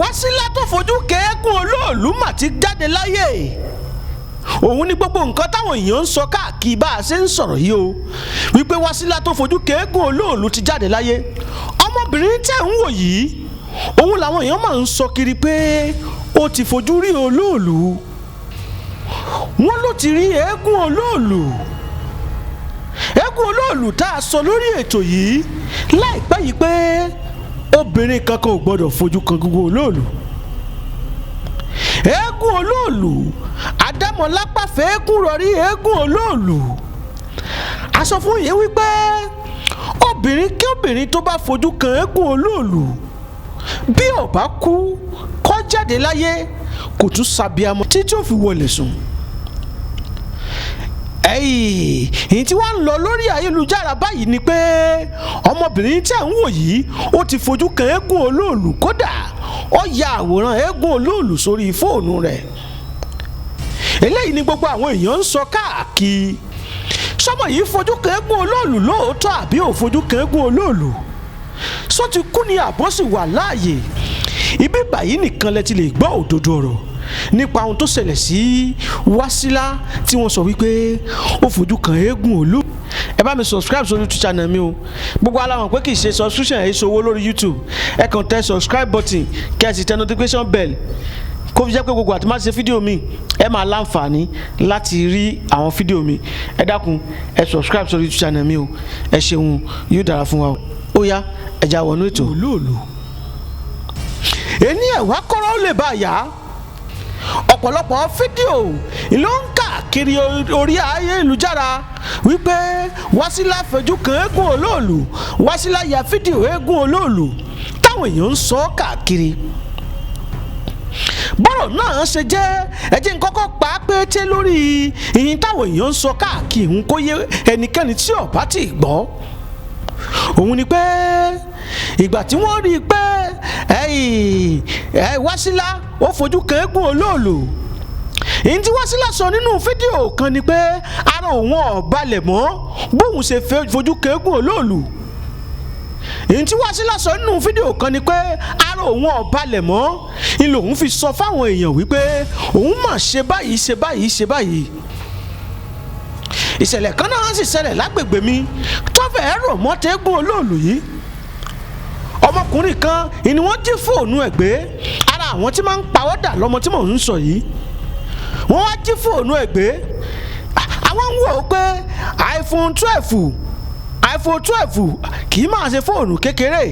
Wásílà tó fojú kẹ́ẹ́gùn olóòlù mà ti jáde láyé. Òun ni gbogbo nǹkan táwọn èèyàn ń sọ káàkiri bá a ṣe ń sọ̀rọ̀ yìí o, wípé Wásílà tó fojú kẹ́ẹ́gùn olóòlù ti jáde láyé. Ọmọbìnrin tẹ̀ ń wò yìí, òun làwọn èèyàn máa ń sọ kiri pé ó ti fojú rí olóòlù. Wọ́n ló ti rí eégún olóòlù, eégún olóòlù tá a sọ lórí ètò yìí láìpẹ́ yìí pé obìnrin kankan ò gbọ́dọ̀ fojú kan gbogbo olóòlù. Eégún olóòlù àdámọ̀lápá fẹ́ẹ́gùn rọrí eégún olóòlù. A sọ fún yín wípé obìnrin kí obìnrin tó bá fojú kan eégún olóòlù, bí ó bá kú kó jáde láyé, kò tún ṣàbíamọ títí ó fi wọlé sùn. Ẹ̀yìn tí wọ́n ń lọ lórí ayélujára báyìí ni pé ọmọbìnrin tí à ń wò yìí, ó ti fojú kan eégún olóòlù, kódà ó ya àwòrán eégún olóòlù sórí fóònù rẹ̀. Eléyìí ni gbogbo àwọn èèyàn ń sọ káàkiri. Sọmọ yìí fojú kan eégún olóòlù lóòótọ́ àbí ò fojú kan eégún olóòlù? Sọ ti kú ni àbọ̀ sì wà láàyè? Ibi báyìí nìkan lẹ ti lè gbọ́ òdodo ọ̀rọ̀ nípa ohun tó ṣẹlẹ̀ sí Wásílà tí wọ́n sọ wípé ó fojú kan eégún olóòlù. Ẹ bá mi subscribe sórí YouTube channel mi o. Gbogbo aláwọ̀ pé kì í ṣe subscription ẹ̀ ṣòwò lórí YouTube. Ẹ kàn tẹ subscribe button, kí ẹ sì tẹ notification bell, kó fi jẹ́ pé gbogbo àti má ṣe fídíò mi, ẹ máa láǹfààní láti rí àwọn fídíò mi. Ẹ dákun, ẹ subscribe sórí YouTube channel mi o. Ẹ ṣeun, yóò dára fún wa o. Ó yá, ẹ já wọnú ètò. Olóòlù ẹni ẹ̀wá kọ́rọ́ ó lè bá a yá. Ọ̀pọ̀lọpọ̀ fídíò ló ń káàkiri orí ayélujára wípé Wásílà fojú kan eégún olóòlù, Wásílà ya fídíò eégún olóòlù, táwọn èèyàn ń sọ káàkiri. Bọ́rọ̀ náà ṣe jẹ́, ẹ jẹ́ n kọ́kọ́ pa á pété lórí ìyìn táwọn èèyàn ń sọ káàkiri ń kó yé ẹnikẹ́ni tí ó bá ti gbọ́. Òun ni pé ìgbà tí wọ́n rí i pé ẹ Wásílà ó fojú kan eégún olóòlù, ìyìn tí Wásílà sọ nínú fídíò kan ni pé ara òun ò balẹ̀ mọ́ bóun ṣe fojú kan eégún olóòlù. Èyí tí Wásílà sọ nínú fídíò kan ni pé ara òun ò balẹ̀ mọ́ ni lòun fi sọ fáwọn èèyàn wípé òun mà ṣe báyìí, ṣe báyìí, ṣe báyìí. Ìṣẹ̀lẹ̀ kan náà sì ṣẹlẹ̀ lágbègbè mi tọ́fẹ̀ẹ́ rò mọ́ tẹ́gùn olóòlù yìí. Ọmọkùnrin kan ni wọ́n jí fóònù ẹ̀ gbé. Ara àwọn tí máa ń pawọ́dà lọ́mọ tí mò ń sọ yìí, wọ́n wá jí fóònù ẹ̀ gbé. Àwọn ń wò ó pé iPhone 12, iPhone 12 kì í máa ṣe fóònù kékeré.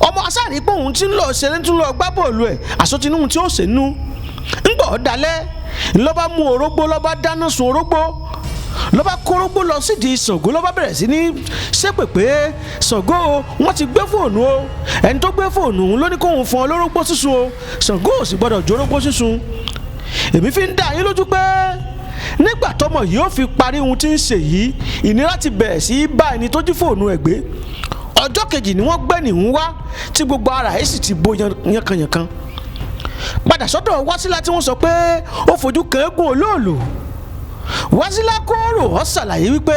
Ọmọ asáàrí pé òun ti ń lọ ṣeré, tún lọ gbá bọ́ọ̀lù ẹ̀, àsọtinú tí ó ṣe nú ńgbọ̀ dalẹ̀, lọ́ba mú orógbó, lọ́ba dáná sun orógbó, lọ́ba kórógbó lọ sídìí Ṣàngó, lọ́ba bẹ̀rẹ̀ sí ní ṣépè pé Ṣàngó o, wọ́n ti gbé fóònù o, ẹni tó gbé fóònù òun ló ní kóun fún ọ lórógbó sísun o, Ṣàngó ò sì gbọ́dọ̀ jórógbó sísun. Èmi fi ń dá yín lójú pé nígbà tọmọ yìí ó fi parí ohun tí ń ṣe yìí, ìnira ti bẹ̀rẹ̀ sí í bá ẹni tó jí fóònù ẹ̀ gbé. Ọjọ́ kejì ni wọ́n gbẹ́ni ń wá tí gbogbo ara ẹ̀ sì ti bo yankanyankan. Padà sọ́dọ̀ Wásílà tí wọ́n sọ pé ó fojú kan eégún olóòlù. Wásílà kóró ọ ṣàlàyé wípé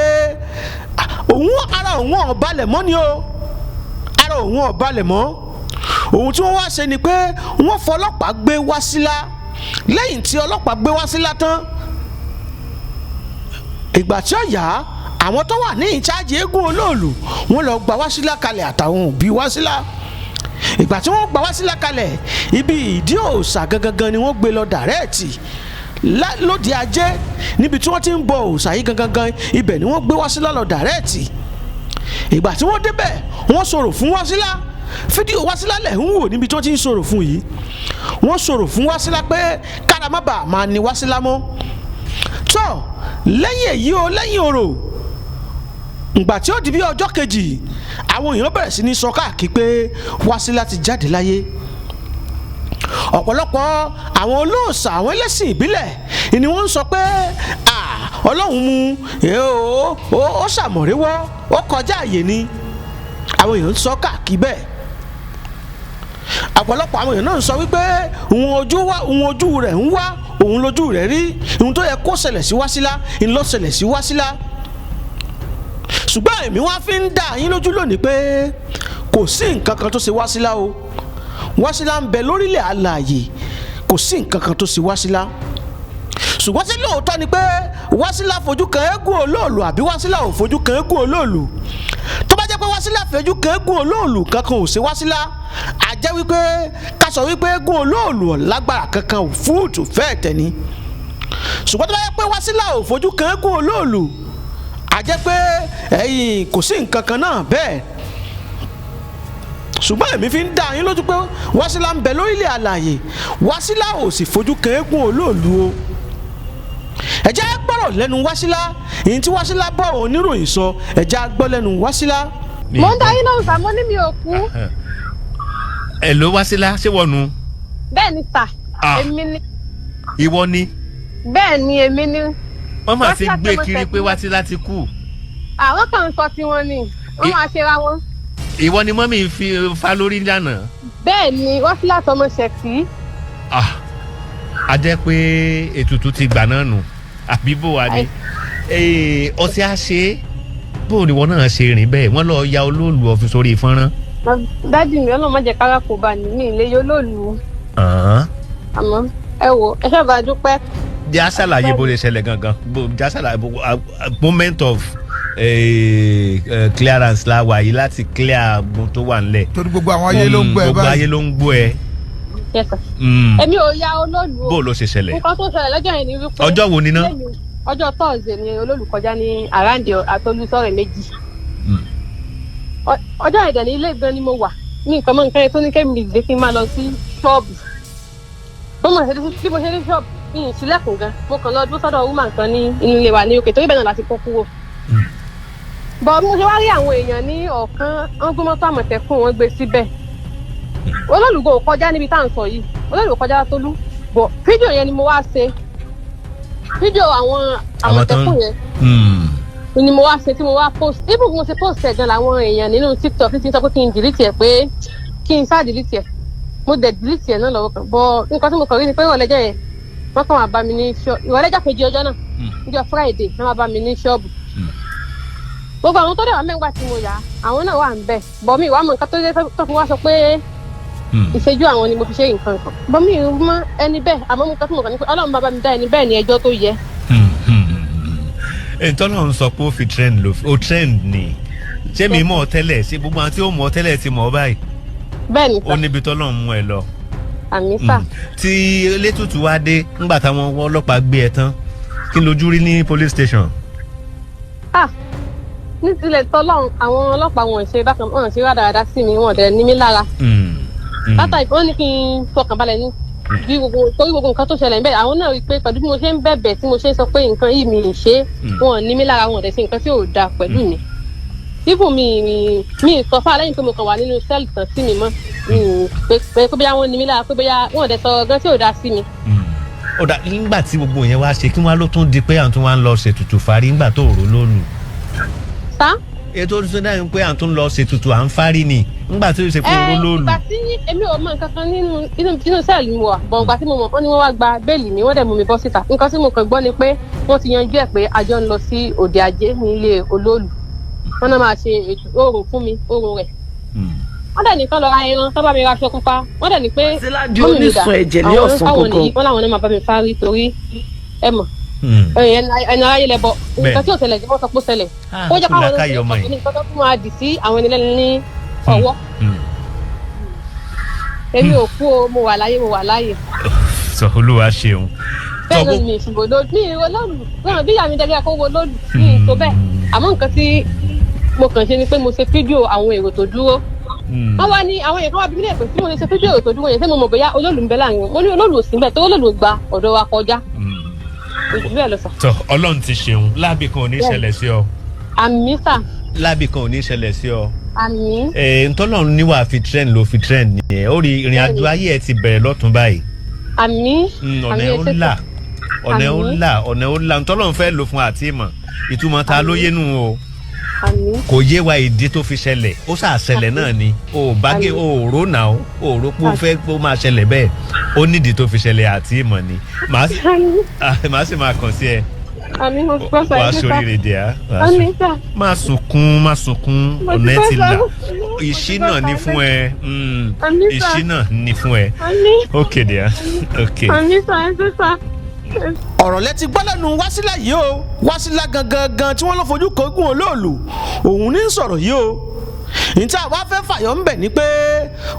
òun ara òun ò balẹ̀ mọ́ ni o, ara òun ò balẹ̀ mọ́. Ohun tí wọ́n wá ṣe ni pé wọ́n fọlọ́pàá gbé Wásílà. Lẹ́yìn tí ọlọ́pàá gbé Wásílà tán, ìgbà tí ó yá, àwọn tó wà ní ìcháàjì eégún olóòlù, wọ́n lọ gba Wásílà kalẹ̀ àtàwọn òbí Wásílà. Ìgbà tí wọ́n gba Wásílà kalẹ̀, ibi ìdí òòṣà gangan ni wọ́n gbé lọ direct lóde ajé, níbi tí wọ́n ti ń bọ òòṣà yìí gangan, ibẹ̀ ni wọ́n gbé Wásílà lọ direct. Ìgbà tí wọ́n débẹ̀, wọ́n sọ̀rọ̀ fún Wásílà. Fídíò Wásílà lẹ̀ ń wò níbi tí wọ́n ti ń sọ̀rọ̀ fún yìí. Wọ́n sọ̀rọ̀ fún Wásílà pé kára má bàa máa ní Wásílà mọ́ tọ́. Lẹ́yìn èyí o, lẹ́yìn orò, ìgbà tí ó di bí ọjọ́ kejì, àwọn èèyàn bẹ̀rẹ̀ sí ní sọ káàkiri pé Wásílà ti jáde láyé. Ọ̀pọ̀lọpọ̀ àwọn olóòṣà, àwọn ẹlẹ́sìn ìbílẹ̀ ni wọ́n ń sọ pé Ọlọ́run mu ó ṣàmọ̀réwọ́, ó kọjá àyè ni. Àwọn èèyàn ń sọ káàkiri bẹ́ẹ̀. Ọ̀pọ̀lọpọ̀ àwọn èèyàn náà ń sọ wípé òun ojú rẹ̀ ń wá, òun lójú rẹ̀ rí. Ohun tó yẹ kó ṣẹlẹ̀ sí Wásílà ń lọ ṣẹlẹ̀ sí Wásílà. Ṣùgbọ́n èmi wá fi ń dá yín lójú lónìí pé kò sí nǹkan kan tó ṣe Wásílà o. Wásílà ń bẹ lórílẹ̀ alààyè, kò sí nǹkan kan tó sì Wásílà. Ṣùgbọ́n sí lóòótọ́ ni pé Wásílà fojú kan eégún olóòlù àbí Wásílà ò fojú kan eégún olóòlù? Tó bá jẹ́ pé Wásílà fojú kan eégún olóòlù, kankan ò sí Wásílà, á jẹ́ wípé ká sọ wípé eégún olóòlù ò lágbára kankan, ò fúùtù fẹ́ẹ̀ tẹ̀ ni. Ṣùgbọ́n tó bá jẹ́ pé Wásílà ò fojú kan eégún olóòlù, á jẹ́ pé ẹ̀yìn kò sí nǹkan kan náà bẹ́ẹ̀. Ṣùgbọ́n èmi fi ń dá yín lójú pé Wásílà ń bẹ lórílẹ̀ alààyè, Wásílà ò sì fojú kan eégún olóòlù o. Ẹ jẹ́ á gbọ́rọ̀ lẹ́nu Wásílà, èyí tí Wásílà bọ̀rọ̀ oníròyìn sọ, ẹ jẹ́ á gbọ́ lẹ́nu Wásílà. Mo ń darí lóhùn sá, mo ní mi ò kú. Ẹ ló Wásílà, ṣé wọ́n nu? Bẹ́ẹ̀ ni sà. Ah. Èmi ni. Ìwọ ni? Bẹ́ẹ̀ ni, èmi ni. Wọ́n máa ti Wásílà gbé tí mo kiri tẹ̀ pé sí. Wásílà ti kú. Àwọn kan ń sọ tiwọn ni wọ́n máa ṣera wọn. Ìwọ ni mummy fi fa lórí lánàá? Bẹ́ẹ̀ ni, Wásílà tọmọ ṣẹ̀kí. Ah, a jẹ́ pé ètùtù ti gbà náà nù, àbí bó wa ni? Ọtí á ṣe é, bó ni wọn náà ṣe rìn bẹ́ẹ̀, wọ́n lọ ya olóòlù ọ̀fi sórí fọ́nrán? Daddy mi, Ọlọ́run má jẹ́ kára kó bá ní mi ìlé yóò lòlù. Àmọ́ ẹ wò, ẹ ṣáà dúpẹ́. Jẹ́ á ṣàlàyé bó ṣe ṣẹlẹ̀ gangan, jẹ́ á ṣàlàyé moment of clearance la wà yìí láti clear gbogbo tó wà nílẹ̀. Torí gbogbo àwọn ayé ló ń gbọ́ ẹ Gbogbo báyìí. ayé ló ń gbọ́ ẹ. Yes, sir. Èmi ò ya olóòlù o. Bó ló ṣe ṣẹlẹ̀? Nǹkan tó ṣẹlẹ̀ lọ́jọ́ yẹn ni wípé Ọjọ́ wo ni ná? Ọjọ́ Thursday ni olóòlù kọjá ní around àtolúsọ̀rẹ̀ 2. Ọjọ́ yẹn dẹ̀ ní ilé gan ni mo wà ní nǹkan mọ́ nǹkan yẹn tó ní kémi dìde kí n máa lọ sí ṣọ́ọ̀bù. Bó mo ṣe dé, bí mo ṣe dé ṣọ́ọ̀bù, mi ì ṣílẹ̀kùn gan, mo kàn lọ dúró sọ́dọ̀ woman kan ní inú ilé wa ní òkè, torí bẹ́ẹ̀ náà láti kó kúrò. Bọ̀ mo ṣe wá rí àwọn èèyàn ní ọ̀kan, wọ́n gbé mọ́tò Àmọ̀tẹ́kùn, wọ́n gbé síbẹ̀. Olólùgbò kọjá níbi tá à ń sọ yìí, olólùgbò kọjá Tólú bọ̀. Fídíò yẹn ni mo wá ṣe, fídíò àwọn Àwọn tó ń- Àmọ̀tẹ́kùn yẹn ni mo wá ṣe tí mo wá post. Even bí mo ṣe post ẹ̀ gan, làwọn èèyàn nínú TikTok ti ń sọ pé kí n delete ẹ̀, pé kí n sá delete ẹ̀. Mo dẹ̀ delete ẹ̀ náà lọ́wọ́ kan. Bọ̀ nǹkan tí mo kàn rí ni pé ìrọ̀lẹ́jọ́ yẹn, wọ́n kàn wá bá mi ní ṣọ́ọ̀bù, ìrọ̀lẹ́jọ́ kejì ọjọ́ náà, níjọ́ Friday, wọ́n wá bá mi ní ṣọ́ọ̀bù. Gbogbo àwọn tó dẹ̀ wá mẹ́ngbà tí mo yà, àwọn náà wà ń bẹ̀. Bọ̀ mi ìwà mọ̀ nǹkan tó dé tó fi wá sọ pé ìṣẹ́jú àwọn ni mo fi ṣe nǹkan kan. Bọ̀ mi ì mọ ẹni bẹ́ẹ̀. Àmọ́ nǹkan tí mo kàn ní pé Ọlọ́run bá bá mi dá ẹni bẹ́ẹ̀ ní ẹjọ́ tó yẹ. Ntọ́nà ń sọ pé ó fi trend ló ó trend ni. Ṣé mi mọ̀ ọ́ tẹ́lẹ̀? Ṣé gbogbo àwọn tí ó mọ̀ ọ́ tẹ́lẹ̀ ti mọ̀ ọ́ báyìí? Bẹ́ẹ̀ ni Ó sà. níbi tọ́lọ́ ń mú ẹ lọ. Àmín sà. Tí elétùtù wá dé ńgbà táwọn ọlọ́pàá gbé ẹ tán, kí lójú rí ní police station? Ah, ní tilẹ̀ tọ́lọ́run, àwọn ọlọ́pàá wọn ò ṣe bákan, wọn ò ṣe rádaràda sí mi, wọn ò dẹ̀ ní mí lára. Látà wọ́n ní kí n fọkàn balẹ̀ ní bí gbogbo, torí gbogbo nǹkan tó ṣẹlẹ̀ níbẹ̀, àwọn náà rí i pé pẹ̀lú bí mo ṣe ń bẹ̀bẹ̀, tí mo ṣe ń sọ pé nǹkan yìí mi ì ṣe, wọn ò ní mí lára, wọn ò dẹ̀ ṣe nǹkan tí ò dáa pẹ̀lú mi. Ibù mi sọ fún alẹ́ yìí pé mo kàn wà nínú cell tán sí mi mọ́ mi ì pé bóyá wọ́n ní mí lára, pé bóyá wọn ò dẹ̀ sọ gan tí ò dáa sí mi. Ó dà, nígbà tí gbogbo yẹn wá ṣe, kí wọ́n á ló tún di pé àwọn tún wá ń lọ ṣètùtù fárí ńgbà tó rò lónù? Sá? Ètò tó dáhùn pé à ń tún lọ ṣètùtù à ń fárí ni ńgbà tó ṣe pé Ẹ rò lónù. Ìgbà tí èmi ò mọ nǹkan kan nínú cell mi wà bọ̀, ìgbà tí mo mọ̀, wọ́n ní wọ́n wá gba bail mi, wọ́n dẹ̀ mú mi bọ́ síta. Nǹkan tí mo kàn gbọ́ ni pé wọ́n ti yanjú ẹ̀ pé a jọ ń lọ sí òde ajé ní ilé olóòlù, wọ́n náà máa ṣe ètò orò fún mi, orò rẹ̀. Wọ́n dẹ̀ nìkan lọ ra ẹran tó bá mi ra aṣọ pupa, wọ́n dẹ̀ ní pé Síláàdì mummy mi dà, onísun ẹ̀jẹ̀ ní àwọn ọ̀sán káwọn kankan. nìyí, wọ́n láwọn náà máa bá mi fárí, torí ẹ mọ̀ ẹnu aráyé lẹ bọ nǹkan tí ò ṣẹlẹ̀ tí wọ́n sọ pé ó ṣẹlẹ̀, ó jẹ́ káwọn Làákàyè ọmọ yìí. nǹkan tó tún máa dì sí àwọn ẹni lẹ́nu ní ọwọ́. Èmi ò kú o, mo wà láyé, mo wà láyé. Sọ Olúwa ṣeun. Bẹ́ẹ̀ ló ní ìṣubú lójú mi ìwọ lóòlù náà bí ìyá mi dẹ́gbẹ́ kó wo lóòlù ní ìtò bẹ́ẹ̀. Àmọ́ nǹkan tí mo kàn ṣe ni pé mo ṣe fídíò àwọn èrò tó dúró. Wọ́n wá ní àwọn èèyàn kan wá bí mílẹ̀ pé tí mo ṣe fídíò èrò tó dúró yẹn, ṣé mo mọ̀ bóyá olóòlù ń bẹ láàrin wọn? Mo ní olóòlù ò sí bẹ́ẹ̀, tó olóòlù gba ọ̀dọ̀ wa kọjá. Ojú bẹ́ẹ̀ lọ sà. Tọ, Ọlọ́run ti ṣeun, láàbì kan ò ní ṣẹlẹ̀ sí ọ. Àmín sà. Láàbì kan ò ní ṣẹlẹ̀ sí ọ. Àmín. Ẹ ntọ́lọ́run níwà fi trend ló fi trend nìyẹn. Ó rí ìrìn àjò ayé ẹ ti bẹ̀rẹ̀ lọ́tún báyìí. Àmín. Ọ̀nà ẹ̀ ó Àmín, ẹ ṣé. là, ọ̀nà ẹ̀ ó Àmín. là, ọ̀nà ẹ̀ ó là. Ntọ́lọ́run fẹ́ lò fún àti ìmọ̀ ìtumọ̀ ta ló yénu o. Àmín. Kò yé wa ìdí tó fi ṣẹlẹ̀, ó sà ṣẹlẹ̀ náà ni o ò bá gé o ò rò náà, o ò rò pé ó fẹ́ kó máa ṣẹlẹ̀ bẹ́ẹ̀. Ó nídìí tó fi ṣẹlẹ̀ àti ìmọ̀ ni. Màá sì máa kàn sí ẹ. Àmín, mo ti gbọ́ sà, Wàá ẹ ṣé sà. sóríire díà. Àmín sà. Má sunkún, má sunkún. Mo ti Ọ̀nà ẹ gbọ́ ti sà. là. Mo ti Ìṣínà gbọ́ sà, ni ẹ fún ṣé. ẹ. Àmín sà. Ìṣínà ni fún ẹ. Àmín. Ok dear, ok. Àmín sà, ẹ ṣé sà. Ọ̀rọ̀ lẹ ti gbọ́ lẹ́nu Wásílà yìí o. Wásílà gangan gan tí wọ́n lọ fojú kógún olóòlù, òun ní sọ̀rọ̀ yìí o. Níta wá fẹ́ fàyọ̀ ńbẹ̀ ni pé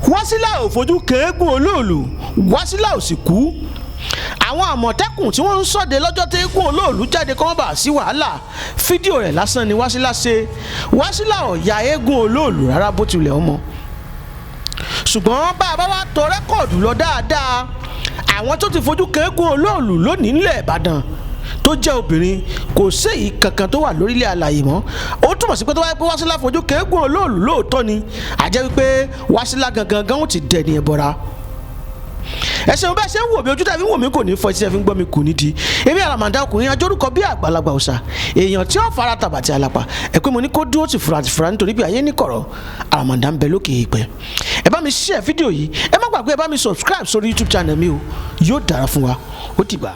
Wásílà ò fojú kéégún olóòlù, Wásílà ò sì kú. Àwọn àmọ̀tẹ́kùn tí wọ́n ń ṣọdẹ lọ́jọ́ tí eégún olóòlù jáde kọ́ bá sí wàhálà, fídíò rẹ̀ lásán ni Wásílà ṣe. Wásílà ò ya eégún olóòlù rárá bó tilẹ̀ ọmọ. Ṣùgbọ́n bá a bá wá tọ rẹ́kọ̀dù lọ dáadáa, àwọn tó ti fojú kéégún olóòlù lónìí nílẹ̀ Ìbàdàn tó jẹ́ obìnrin, kò séyìí kankan tó wà lórílẹ̀ alàyè mọ́. Ó túmọ̀ sí pé tó wáyé pé Wásílà fojú kéégún olóòlù lóòótọ́ ni, àjẹ́ wípé Wásílà gangan gan ó ti dẹni ẹ̀bọra. Ẹ ṣeun bẹ́ẹ̀ ṣe ń wò mí, ojú tàbí wò mí kò ní fọ́, etí ẹ fi ń gbọ́ mi kò ní di. Èmi àràmàǹdà ọkùnrin ajórúkọ bí àgbàlagbà òòṣà èèyàn tí ó fara tàbàtì àlàpà ẹ pé mo ní kó dúró tì fura tì fura, nítorí bí ayé ní kọ̀rọ̀, àràmàǹdà ń bẹ lókè èèpẹ̀. Ẹ bá mi share fídíò yìí, ẹ má gbàgbé, ẹ bá mi subscribe sórí YouTube channel mi o. Yóò dára fún wa. Ó dìgbà.